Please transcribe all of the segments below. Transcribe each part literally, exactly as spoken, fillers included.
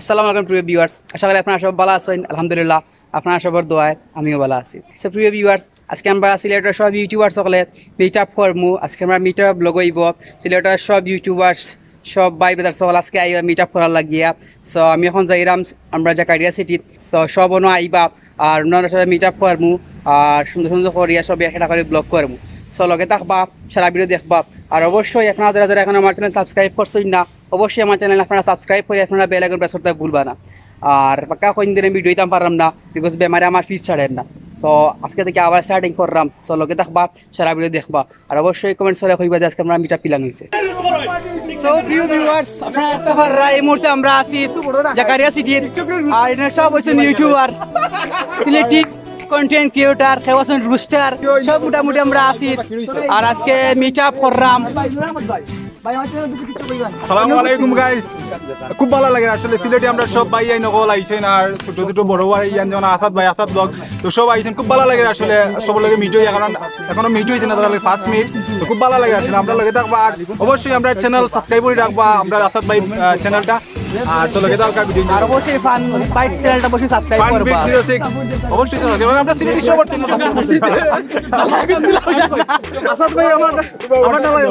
আসসালামু আলাইকুম প্রিয় ভিউয়ার্স, আশা করি আপনারা সব ভালা আছইন। আলহামদুলিল্লাহ, আপনারা সবর দোয়ায় আমিও ভালা আছি। So প্রিয় ভিউয়ার্স, আজকে আমরা সিলেটর সব ইউটিউবার সকলে মিট আপ করমু। আজকে আমরা মিট আপ ব্লগ অইবো। সিলেটর সব ইউটিউবার, সব ভাই ব্রাদার সকল আজকে আইবা মিট আপ করার লাগিয়া। So আমি এখন যাইরাম আমরা জাকারিয়া সিটিত। So সব অনো আইবা, আর অনো আমরা সবে মিট আপ করমু, আর সুন্দর সুন্দর করিয়া সবে একটা করে ব্লগ করমু। So লগে থাকবা, সারা ভিডিও দেখবা। আর অবশ্যই আপনারা যারা যারা এখন আমার চ্যানেল সাবস্ক্রাইব করছইন না, অবশ্যই আমার চ্যানেল আপনারা সাবস্ক্রাইব করি আপনারা বেল আইকন প্রেস করতে ভুলবা না। আর পাক্কা কইন দিনে ভিডিও দিতাম পারলাম না, বিকজ বেমারে আমার ফিস ছাড়ের না। So আজকে থাকি আবার স্টার্টিং করলাম। So লগে থাকবা, সারা ভিডিও দেখবা, আর অবশ্যই কমেন্টস করে কইবা যে আজকে আমরা মিট আপ প্ল্যান অইছে। So প্রিয় ভিউয়ার্স, আপনারা দেখতা পাররা এই মুহূর্তে আমরা আছি জাকারিয়া সিটির, আর এখানে সব অইছে ইউটিউবার, সিলেটি কন্টেন্ট ক্রিয়েটার, কেউ আছইন রুস্টার, সব মোটামুটি আমরা আছি। আর আজকে মিট আপ করলাম। আসসালামু আলাইকুম গাইস। খুব ভালা লাগে আসলে সিলেটি আমরা সব ভাই আইন অকল আইছইন, আর ছোট ছোট বড় ভাই আইন যেমন আসাদ ভাই, আসাদ ব্লগ, তো সব আইছইন। খুব ভালা লাগে আসলে সবর লগে মিট অইয়া, কারণ এখনো মিট অইছে না, তারা ফার্স্ট মিট। তো খুব ভালা লাগে আসলে, আমরা লগে থাকবা। আর অবশ্যই আমরা চ্যানেল সাবস্ক্রাইব করি রাখবা, আমরা আসাদ ভাই চ্যানেলটা। আর তো লগে থাকবা ভিডিও। আর অবশ্যই ফান বাইট চ্যানেলটা অবশ্যই সাবস্ক্রাইব করবা। অবশ্যই সাবস্ক্রাইব করবা। আমরা সিলেটি সবর চ্যানেল সাবস্ক্রাইব করছি। আসাদ ভাই আমার আমার ডালাই।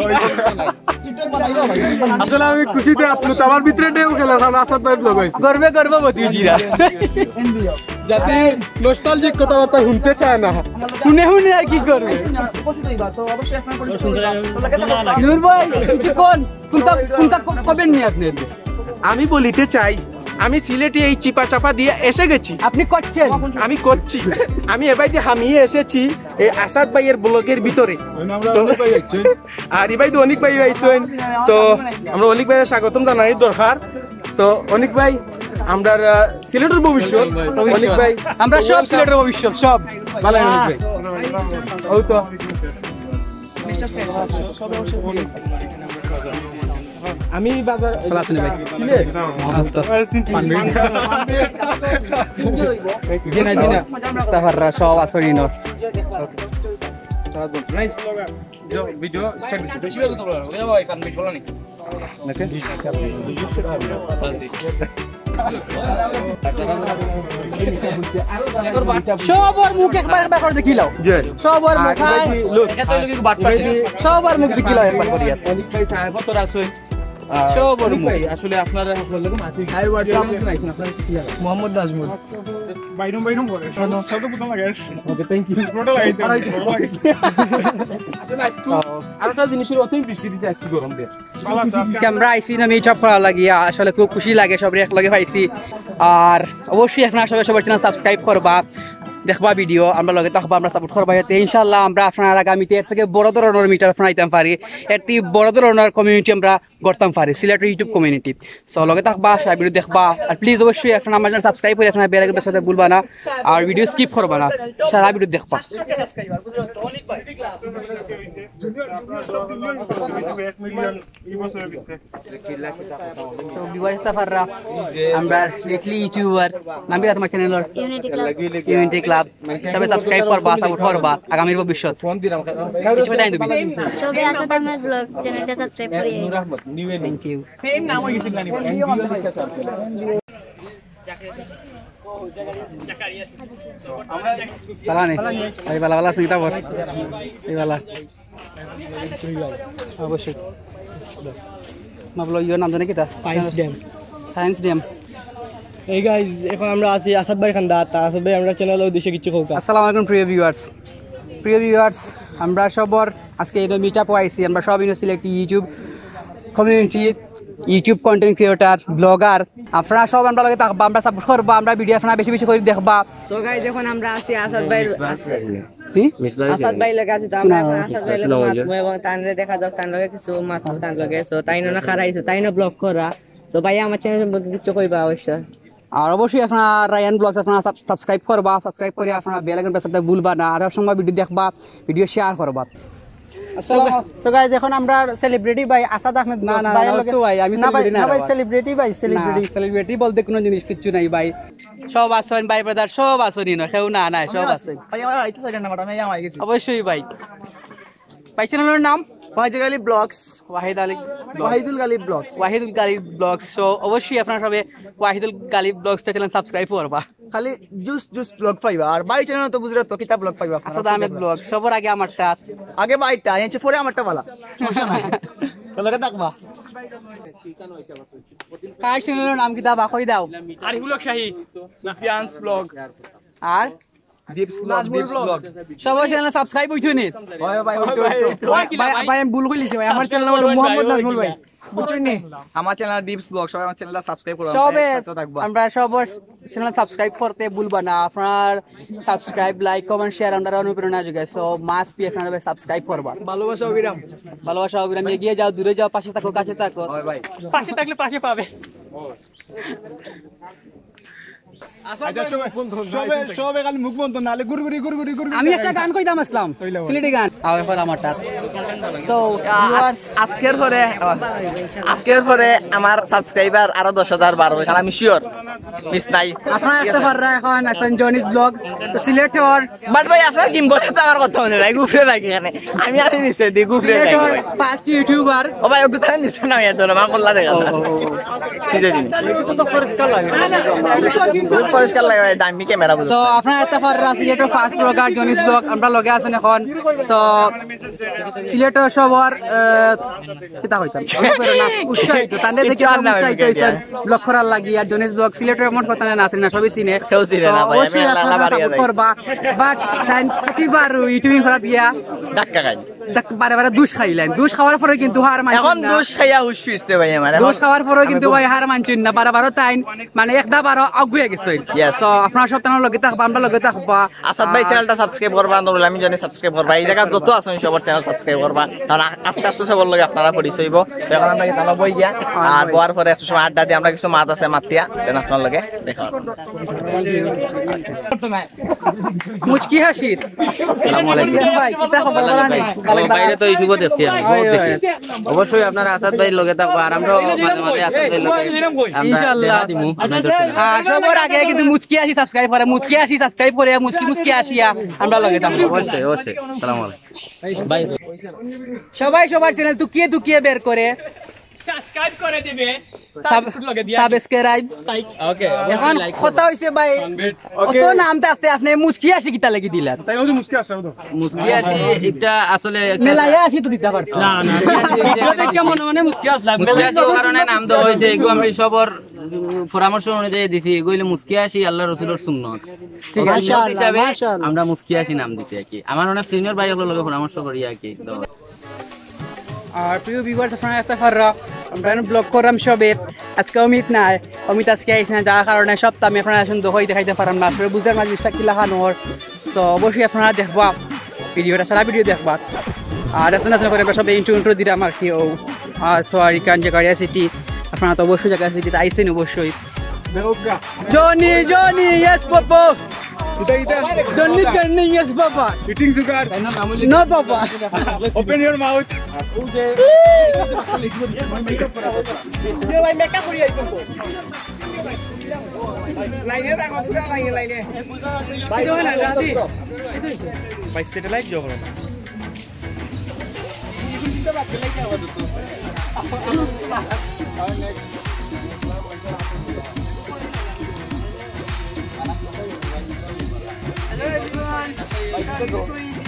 আসলে আমি খুশিতে আপ্লুত, আমার ভিতরে ঢেউ খেলে, কারণ আসাদ ভাই ব্লগ অইছে। গর্বে গর্ভবতী জিরা। যাতে নস্টালজিক কথাবার্তা শুনতে চায় না। শুনে শুনে আর কি করবে? নূর ভাই, কিছু কোন কোনটা কোনটা ক- কবেন নি আপনি? আমি বলিতে চাই, আমি সিলেটে এই চিপা চাপা দিয়া এসে গেছি। আপনি করছেন? আমি করছি। আমি এবাইতে হামিয়ে এসেছি এই আসাদ ভাইয়ের ব্লগের ভিতরে। আর ইবাই তো অনিক ভাই আইছইন, তো আমরা অনিক ভাইয়ের স্বাগতম জানাই দরকার। তো অনিক ভাই, আমরা সিলেটের ভবিষ্যৎ। অনিক ভাই, আমরা সব সিলেটের ভবিষ্যৎ, সব। ভালো অনিক ভাই। ও তো আমি বাজার ভালো আছেন ভাই? সিলেট। দিনা দিনা। তারপর সব আসনি ন। ভিডিও স্টার্ট দিছি। সবর মুখ একবার একবার করে দেখিলাও। জি। সবর মুখ। লুক, সবর মুখ দেখিলাও একবার করিয়া। অনিক ভাই সাহেব তো আছে। সবর মুখ। আসলে আপনারা আপনার লগে মাঝে মোহাম্মদ নাজমুল। বাইরম বাইরম করে সব সব বুঝা লাগে। ওকে, থ্যাংক ইউ। পুরোটা লাগাইতে ভালো লাগে। আরেকটা জিনিসের অতই বৃষ্টি দিছে আজকে গরম দিয়ে। আজকে আমরা আইছি না মিট আপ করার লাগিয়া, আসলে খুব খুশি লাগে সবরে এক লগে পাইছি। আর অবশ্যই আপনারা সবাই সবার চ্যানেল সাবস্ক্রাইব করবা, দেখবা ভিডিও, আমরা লগে থাকবা, আমরা সাপোর্ট করবা, যাতে ইনশাআল্লাহ আমরা আপনার আগামীতে এর থেকে বড় ধরনের মিট আপ আপনারা দিতাম পারি, এর থেকে বড় ধরনের কমিউনিটি আমরা গড়তাম পারি, সিলেটের ইউটিউব কমিউনিটি। So লগে থাকবা, সারা ভিডিও দেখবা, আর প্লিজ অবশ্যই আপনারা আমার চ্যানেল সাবস্ক্রাইব করে আপনারা বেল আইকন প্রেস করতে ভুলবা না, আর ভিডিও স্কিপ করবা না, সারা ভিডিও দেখবা। এক মিলিয়ন এই বছরের ভিতরে। So ভিউয়ার্স, তারপর আমরা লিটলি ইউটিউবার নাম কি তোমার চ্যানেলর? Unity club. Unity club. সবাই সাবস্ক্রাইব করবা, সাপোর্ট করবা, আগামীর ভবিষ্যৎ। কিছু তাই তুমি? সবে আসাদ আহমেদ ব্লগ চ্যানেলটা সাবস্ক্রাইব করি। Thank you. তালা নেই। এই বালা বালা সুনিতা বর। এই বালা। অবশ্যই। মাবলো ইয়োর নাম জানে কিতা? ফাইন্স ড্যাম। ফাইন্স ড্যাম। এই গাইজ, এখন আমরা আছি আসাদ ভাই খান্দা, তা আসাদ ভাই আমরা চ্যানেলের উদ্দেশ্যে কিছু কউক্কা। আসসালামু আলাইকুম প্রিয় ভিউয়ার্স। প্রিয় ভিউয়ার্স, আমরা সবর আজকে ইনো মিট আপ আইছি, আমরা সব ইনো Sylheti YouTube community, YouTube content creator, blogger. আপনারা সব আমরা লগে থাকবা, আমরা সাপোর্ট করবা, আমরা ভিডিও আপনারা বেশি বেশি করে দেখবা। তো গাইজ, এখন আমরা আছি আসাদ ভাই, কি? আসাদ ভাই লগে আছি, তো আমরা এখন আসাদ ভাই লগে মাতমু এবং তানরে দেখা যাক, তান লগে কিছু মাতমু, তান লগে। তো তাইন না খারাইছো, তাইন ব্লগ করা। তো ভাই, আমার চ্যানেল সম্পর্কে কিছু কইবা অবশ্য। আর অবশ্যই আপনারা রায়ান ব্লগস আপনারা সাব-, সাবস্ক্রাইব করবা, সাবস্ক্রাইব করে আপনারা বেল আইকন প্রেস করতে ভুলবা না। আর সব সময় ভিডিও দেখবা, ভিডিও শেয়ার করবা। সো গাইজ, এখন আমরা সেলিব্রিটি ভাই আসাদ আহমেদ না, না, ভাইয়ের না, লগে তো ভাই, আমি না ভাই, সেলিব্রিটি না না ভাই, রে ভাই। সেলিব্রিটি ভাই, না, সেলিব্রিটি। সেলিব্রিটি বলতে কোনো জিনিস কিচ্ছু নাই ভাই। সব আছইন ভাই, ব্রাদার, সব আছইন ইনো, কেউ না, নাই, সব আছইন। ভাই, আমার আইতে চাইলেন না, ম্যাডাম, এই আমার গেছি। অবশ্যই ভাই। ভাই, চ্যানেলের নাম? ওয়াহিদ আলী ব্লগস। ওয়াহিদ আলী ব্লগস। ওয়াহিদুল গালিব ব্লগস। ওয়াহিদুল গালিব ব্লগস। So অবশ্যই আপনারা সবে ওয়াহিদুল গালিব ব্লগসটা চ্যানেল সাবস্ক্রাইব করবা। খালি জুস জুস ব্লগ পাইবা, আর ভাই চ্যানেল তো বুঝরা তো কিতা ব্লগ পাইবা আপনারা। আসাদ আহমেদ ব্লগ, সবার আগে আমারটা। আগে ভাইটা, এর পরে আমারটা বালা। সমস্যা নাই। তো লগে থাকবা। ভাই চ্যানেলর নাম কিতা বা কই দাও? আরিফুল হক শাহী, সুফিয়ানস ব্লগ। আর দীপস ব্লগ, নাজমুল দীপস ব্লগ। ব্লগ। সবার চ্যানেল সাবস্ক্রাইব হইতো নি? হয় ভাই, হইতো, হইতো। হয় কি না ভাই, ভাই? ভাই, আমি ভুল কইলিছি ভাই, আমার চ্যানেল হলো মোহাম্মদ নাজমুল ভাই। বুঝছইন নি? আমার চ্যানেল দীপস ব্লগ, সবাই আমার চ্যানেলটা সাবস্ক্রাইব করবা। সবে সাথে থাকবা। আমরা সবার চ্যানেল সাবস্ক্রাইব করতে ভুলবা না। আপনার সাবস্ক্রাইব, লাইক, কমেন্ট, শেয়ার আমরার অনুপ্রেরণা যোগায়। So must be আপনারা সাবস্ক্রাইব করবা। ভালোবাসা অবিরাম। ভালোবাসা অবিরাম। এগিয়ে যাও, দূরে যাও, পাশে থাকো, কাছে থাকো। হয় ভাই। পাশে থাকলে পাশে পাবে। আচ্ছা, সবে, সবে, সবে খালি মুখ বন্ধ, নাহলে গুরগুরি, গুরগুরি, গুরগুরি আমি একটা দেখাই। গান কইতাম আসলাম, কইলা বল। সিলেটি গান। আও, এখন আমারটা। So, আজ-, viewers, আজকের পরে, আজকের পরে আমার সাবস্ক্রাইবার আরো দশ হাজার বাড়বো, কারণ আমি শিওর, মিস নাই। আপনারা দেখতে পাররা এখন আছেন জনিস ব্লগ, তো সিলেটর বাট ভাই, আপনার গিম্বল তো আমার কথা মনে নাই, গুফরে থাকি এখানে। আমি আরে নিচে দি গুফরে থাকি সিলেটর ভাই। First YouTuber. ও ভাই, ওগুলো তাহলে নিচে নামিয়ে ধরো, আমার কল্লা দেখা ও, যায়। ও, ও, ও। সিজে দিন। এটা তো পরিষ্কার লাগে। বহুত পরিষ্কার লাগে ভাই, দামি ক্যামেরা বুঝো। So, আপনারা দেখতে পাররা সিলেটর ফার্স্ট ব্লগার জনিস ব্লগ, আমরা লগে আছেন এখন। So, সিলেটর সবার, আহ, কিতা কইতাম? অনুপ্রেরণা, উৎসাহিত। তানরে দেখি কিছু আর সব না, উৎসাহিত আমি হইছেন। ব্লগ করার লাগি। আর জনিস ব্লগ সিলেটর এমন কথা না, আছে না, সবই চিনে। কেউ চিনে না তো ভাই, আমি অবশ্যই আল্লাহ আপনারা বাড়িয়ে সাপোর্ট দেয়। করবা। বাট তাইন প্রতিবার ইউটিউবিং করা দিয়া ধাক্কা খাই। দেখ, বারে বারে দুষ খাইলেন। দুষ খাওয়ার পরে কিন্তু হার মানছেন এখন না। দুষ খাইয়া হুশ ফিরছে ভাই আমার। এখন দুষ খাওয়ার পরেও আমি কিন্তু খুব ভাই হার মানছেন না। বারে বারে তাইন মানে একটা বারো আগুয়ে গেছে। Yes। তো আপনারা সব তানোর লগে থাকবা, আমরা লগে থাকবা। আসাদ ভাই আর চ্যানেলটা সাবস্ক্রাইব করবা, নুরুল আমিন জনি সাবস্ক্রাইব করবা। এই জায়গা যত আছেন সবার চ্যানেল সাবস্ক্রাইব করবা। কারণ আ-, আস্তে আস্তে সবার লগে আপনারা পরিচয় হইব। তো এখন আমরা কি তানো বই গিয়া আর বওয়ার পরে একটু সময় আড্ডা দিয়ে আমরা কিছু মাত আছে মাতিয়া, দেন আপনার লগে দেখা হবে। মুচকি হাসির। আসসালামু আলাইকুম। ভাই, কিতা খবর? ভালো নাই? ও, বাইরে তো YouTube-ও দেখছি আমি, বহুত দেখি। অবশ্যই আপনারা আসাদ ভাইর লগে থাকবা, আর আমরাও মাঝে মাঝে আসাদ ভাইর লগে আমরা ইনশাআল্লাহ। দেখা দিমু, আপনাদের চ্যানেল। আর সবার আগে কিন্তু মুচকি হাসি সাবস্ক্রাইব করে, মুচকি হাসি সাবস্ক্রাইব করে, মুচকি মুচকি হাসিয়া আমরা লগে থাকবো। অবশ্যই, অবশ্যই। আসসালামু আলাইকুম। ভাই। সবাই সবার চ্যানেল তুকিয়ে তুকিয়ে বের করে সাবস্ক্রাইব করে দিবে। Sub-, subscribe. ওকে, অবশ্যই এখন like কথা করবেন। হইছে ভাই, অত নাম থাকতে আপনি মুচকি হাসি কিতা লাগি দিলেন? তাই বলছি মুচকি হাসি, বুঝো? মুচকি হাসি একটা আসলে একটা মেলায় আসি তো দিতে পারতো। না, না, মুচকি হাসি এটা দেখে মনে মনে মুচকি আসলাম। মুচকি হাসি ও কারণে নাম দেওয়া হয়েছে, এগুলো আমি সবার পরামর্শ অনুযায়ী দিছি, এগুলো মুচকি হাসি আল্লাহ রসুলের সুন্নত। ঠিক আছে। সুন্নত হিসাবে মাশাআল্লাহ। আমরা মুচকি হাসি নাম দিছি আর কি। আমার অনেক সিনিয়র ভাই ওগুলোর লগে পরামর্শ করি আর কি। তো আর প্রিয় ভিউয়ার্স, আপনারা দেখতে পাররা, আমরা ব্লগ করলাম সবে। আজকে অমিত নাই, অমিত আজকে আইছে না, যার কারণে সব তো আমি আপনারা এখন দোকাই দেখাইতে পারলাম না। আসলে বুঝার মাঝে জিনিসটা কিলা খান ওর। তো অবশ্যই আপনারা দেখবা ভিডিওটা, সারা ভিডিও দেখবা। আর এত না করে আমরা সবে ইন্ট্রো ইন্ট্রো দিলাম আর কি। ও আর তো আর ইখান যে গাড়িয়া সিটি, আপনারা তো অবশ্যই জায়গা সিটিতে আইছেন অবশ্যই। জনি, জনি, ইয়েস বাবা। ইতা, ইতা। জনি, জনি, ইয়েস বাবা। Eating sugar. নো বাবা। Open your mouth. দে ভাই, মেকআপ করি আইছি। লাইনে রাখো, পুরা লাইনে, লাইনে। ভাই, ভাই, স্যাটেলাইট জব না। Hello everyone, welcome to Easy.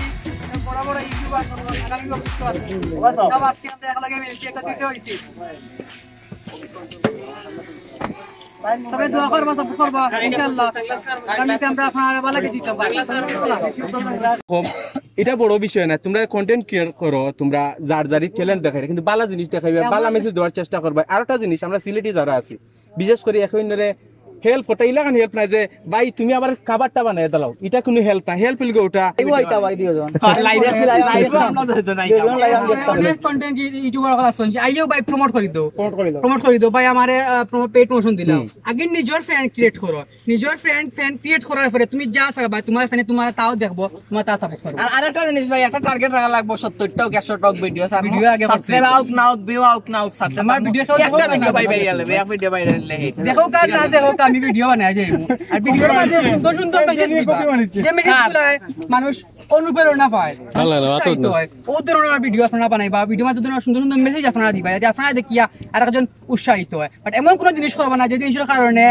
বড় বড় ইউটিউবার, আগামী বছর আসবে। সব আজকে আমরা একলগে মিলছি, একত্রিত হইছি। তবে দোয়া করবা, সাপোর্ট করবা, ইনশাআল্লাহ। আগামীতে আমরা আপনারা ভালো কিছু দিতে পারি। কম, এটা বড় বিষয় না। তোমরা কন্টেন্ট ক্রিয়েট করো, তোমরা যার যারই ট্যালেন্ট দেখাইবে, কিন্তু ভালো জিনিস দেখাইবে, ভালো মেসেজ দেওয়ার চেষ্টা করবে। আর একটা জিনিস, আমরা সিলেটি যারা আছি, বিশেষ করি এখন ধরে হেল্প করতে, ইলাখান হেল্প নাই যে, "ভাই, তুমি আবার খাবারটা বানাই দিলাও।" এটা কোনো হেল্প না, হেল্প হইল ওটা। এই বইটা ভাই দিও জন। লাইভে, লাইভে আমরা ধরতে নাই। দুজন লাইভ আমি দেখতাম। অনেক কন্টেন্ট ইউটিউবার কথা শুনছি, আইও ভাই প্রমোট করে দাও। প্রমোট করে দাও। প্রমোট করে দাও ভাই, আমারে, আহ, প্রমো-, পেইড প্রমোশন দিলাও। হুম। আগে নিজের ফ্যান ক্রিয়েট করো, নিজের ফ্যান, ফ্যান ক্রিয়েট করার পরে তুমি যা চাবা, তোমার ফ্যানে তোমার তাও দেখবো। তোমার তা সাপোর্ট করবো। আর আরেকটা জিনিস ভাই, একটা টার্গেট রাখা লাগবো, সত্তর টা হোক, একশো টা হোক ভিডিও, স্যার। ভিডিও আগে সাবস্ক্রাইব করতে আউট না হোক, ভিউ আউট না হোক, স্যার। আমার ভিডিও একটা ভিডিও ভাই ভাইরাল হবে, এক ভিডিও ভাইরাল হলে হিট। দেখো কার না দেখো কার। আমি ভিডিও বানাই যাইব। আর ভিডিওর মাঝে সুন্দর সুন্দর মেসেজ দিবা। যে মেসেজ গুলা মানুষ অনুপ্রেরণা পায়, উৎসাহিত হয়। ও ধরনের ভিডিও আপনারা বানাইবা, ভিডিওর মাঝে ধরনের সুন্দর সুন্দর মেসেজ আপনারা দিবা, যাতে আপনারা দেখিয়া আর একজন উৎসাহিত হয়। বাট এমন কোনো জিনিস করবা না যে জিনিসের কারণে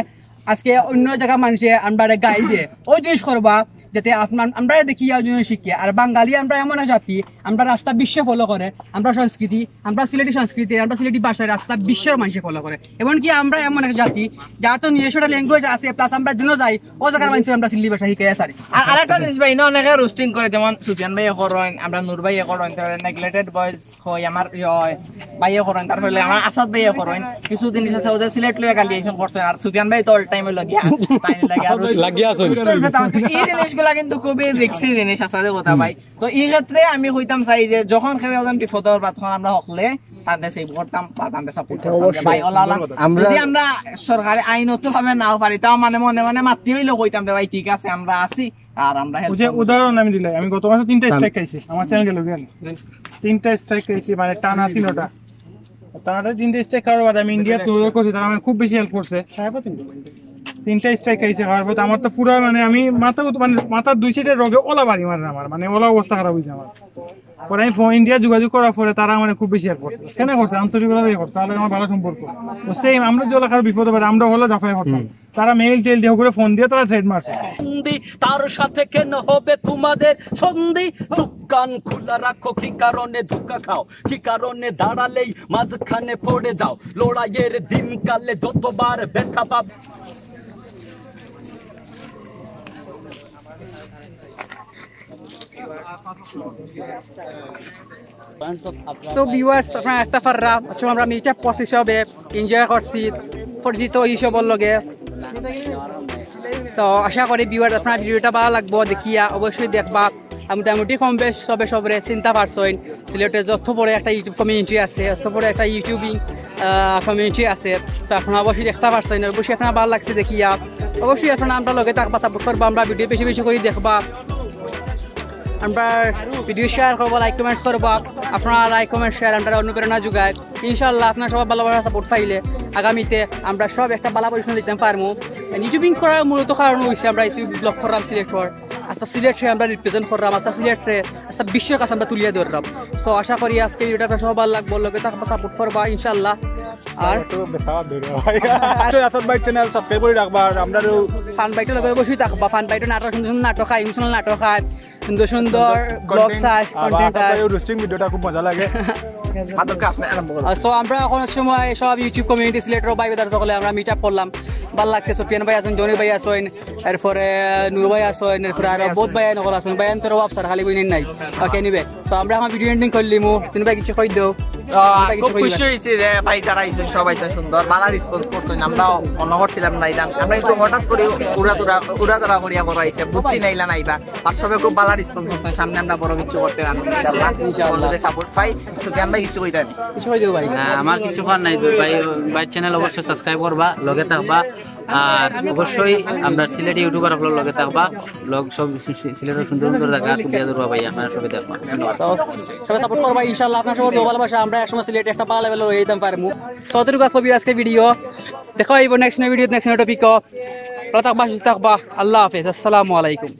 আজকে অন্য জায়গা মানুষে আমরা গাই দে, ওই জিনিস করবা যাতে আপনার আমরা দেখিয়া ওই জিনিস শিখে। আর বাঙালি আমরা এমন এক জাতি, আমরা রাস্তা বিশ্বে ফলো করে, আমরা সংস্কৃতি, আমরা সিলেটি সংস্কৃতি, আমরা সিলেটি ভাষায় রাস্তা বিশ্বের মানুষে ফলো করে। এমনকি আমরা এমন এক জাতি যার তো নিজস্ব একটা ল্যাঙ্গুয়েজ আছে, প্লাস আমরা দিনও যাই ও জায়গার মানুষের আমরা সিলেটি ভাষা শিখে আসারি। আর আরেকটা জিনিস ভাই, ইনো অনেকে রোস্টিং করে, যেমন সুফিয়ান ভাই এখন, আমরা নূর ভাই এখন, তারপরে নেগলেক্টেড বয়েজ হয়, আমার ইয়ে হয়, ভাইয়ে করেন, তারপরে আমার আসাদ ভাইয়ে করেন, কিছু জিনিস আছে ওদের সিলেট লইয়া গালি আইসন করছে, আর সুফিয়ান ভাই তো অল টাইম লাগিয়া তাই লাগে আর লাগিয়া আছে। এই জিনিসগুলা কিন্তু খুবই রিক্সি জিনিস আছে যে কথা ভাই। তো এই ক্ষেত্রে আমি কইতাম চাই যে যখন কেউ একজন বিপদে পড়বা তখন আমরা হকলে তাদের সেভ করতাম বা তাদের সাপোর্ট করতাম যে ভাই ওলা ওলা। আমরা যদি আমরা সরকারি আইনত ভাবে নাও পারি, তাও মানে মনে মনে মাতি হইলেও কইতাম যে ভাই ঠিক আছে আমরা আছি। আর আমরা help ওই যে করবো। উদাহরণ আমি দিলাই, আমি গত মাসে তিনটা স্ট্রাইক খাইছি আমার চ্যানেল গেল গেল, তিনটা স্ট্রাইক খাইছি মানে টানা তিনটা। তারা তিনটা স্ট্রাইক খাওয়ার বাদে আমি ইন্ডিয়া তো করছি, তারা আমার খুব বেশি হেল্প করছে। তিনটা স্ট্রাইক খাইছে খাওয়ার পর আমার তো পুরো মানে আমি মাথা উত- মানে মাথার দুই সাইডের রগে ওলা বাড়ি মারে আমার, মানে ওলা অবস্থা খারাপ হয়েছে আমার। পরে আমি ফোন ইন্ডিয়া যোগাযোগ করার পরে তারা আমার খুব বেশি হেল্প করছে। কেন করছে? আন্তরিকভাবে করছে, তাহলে আমার ভালো সম্পর্ক। তো সেম আমরা যে ওলা কারো বিপদে পারে আমরা ওলা জাফাই করতাম। তারা মেইল টেইল দিয়ে করে ফোন দিয়ে তারা থ্রেট মারছে। সন্ধি, তার সাথে কেন হবে তোমাদের সন্ধি? চোখ কান খোলা রাখো, কি কারণে ধোকা খাও, কি কারণে দাঁড়ালেই মাঝখানে পড়ে যাও। লড়াইয়ের দিনকালে যতবার ব্যথা পাবে। সো ভিউয়ার্স, আপনারা একটা পাররা আসলে আমরা মিট আপ করছি, সবে এনজয় করছি পরিচিত এই সবর লগে। তো আশা করি ভিউয়ার্স আপনারা ভিডিওটা ভালো লাগবো দেখিয়া অবশ্যই দেখবা। আর মোটামুটি কম বেশ সবে সবরে চিনতা পারছইন। সিলেটে যত বড় একটা ইউটিউব কমিউনিটি আছে, যত বড় একটা ইউটিউবিং কমিউনিটি আছে, তো আপনারা অবশ্যই দেখতা পারছইন, অবশ্যই আপনারা ভালো লাগছে দেখিয়া। অবশ্যই আপনারা আমরা লগে থাকবা, সাপোর্ট করবা, আমরা ভিডিও বেশি বেশি করে দেখবা। আমরা ভিডিও শেয়ার করবা, লাইক কমেন্টস করবা। আপনারা লাইক কমেন্ট শেয়ার আমরা অনুপ্রেরণা যোগায়। ইনশাআল্লাহ আপনারা সবাই ভালোবাসা সাপোর্ট পাইলে আগামীতে আমরা সব একটা ভালো পজিশন দিতে পারবো। ইউটিউবিং করার মূলত কারণ হইছে আমরা এই ব্লগ করলাম সিলেট ফর আস্তা সিলেটরে আমরা রিপ্রেজেন্ট করলাম, আস্তা সিলেটরে আস্তা বিশ্বর কাছে আমরা তুলিয়া ধরলাম। সো আশা করি আজকে ভিডিওটা আপনার সবার লাগবো, লগে থাকবা, সাপোর্ট করবা ইনশাআল্লাহ। আর একটু বেশি আবার ধরে ভাই। আচ্ছা, আসাদ ভাই চ্যানেল সাবস্ক্রাইব করে রাখবা, আর আমরাও ফান বাইটের লগে অবশ্যই থাকবা। ফান বাইটের নাটক, সুন্দর সুন্দর নাটক হয়, ইমোশনাল নাটক হয়, সুন্দর সুন্দর ব্লগ চাই, আর কন্টেন্ট আসাদ চাই। ভাই রোস্টিং ভিডিওটা খুব মজা লাগে। মাদককে আপনি আরম্ভ করুন। সো আমরা এখন সময় সব ইউটিউব কমিউনিটি সিলেটের ভাই বেদার সকলে আমরা মিট আপ করলাম, ভালো লাগছে। সুফিয়ান ভাই আছেন, জনি ভাই আছেন, এরপরে নূর ভাই আছেন, এরপরে আরো বহুত ভাই নকল আছেন, ভাই আন্তর অভাব স্যার খালি বইনের নাই। ওকে নিবে। সো আমরা এখন ভিডিও এন্ডিং করলিমু। তুমি ভাই কিছু কই দেও? আহ, ভাই কিছু খুব কই খুশি দেও? হয়েছি রে ভাই, তারা আইসে, সবাই তো সুন্দর, ভালো রেসপন্স করছেন। আমরা মনে করছিলাম না, এটা আমরা কিন্তু হঠাৎ করে উড়া তুরা উড়া তারা করিয়া করা হয়েছে, বুঝছি না ইলা নাইবা। আর সবে খুব ভালো রেসপন্স করছেন, সামনে আমরা বড় কিছু করতে পারবো ইনশাআল্লাহ। ইনশাআল্লাহ। সাপোর্ট পাই। সুফিয়ান ভাই কিছু কইতা নি? কিছু কই দেও ভাই? না, আমার কিছু করার নাই তো ভাই। ভাই চ্যানেল অবশ্যই সাবস্ক্রাইব করবা, লগে থাকবা। আর অবশ্যই আমরা সিলেটি ইউটিউবার আপনার লগে থাকবা, লগ সব সি-, সি-, সিলেটের সুন্দর সুন্দর জায়গা তুলিয়া ধরবা ভাই, আপনারা সবাই দেখবা। ধন্যবাদ। So, সবাই সাপোর্ট করবা ইনশাআল্লাহ। আপনার সবার দোয়া ভালোবাসা আমরা একসময় সিলেট একটা পাড়া লেভেলে হয়ে যেতাম পারমু। সতেরো কাজ কবি আজকে ভিডিও দেখা হইব নেক্সট ভিডিও, নেক্সট টপিক। ভালো থাকবা, সুস্থ থাকবা। আল্লাহ হাফেজ, আসসালামু আলাইকুম।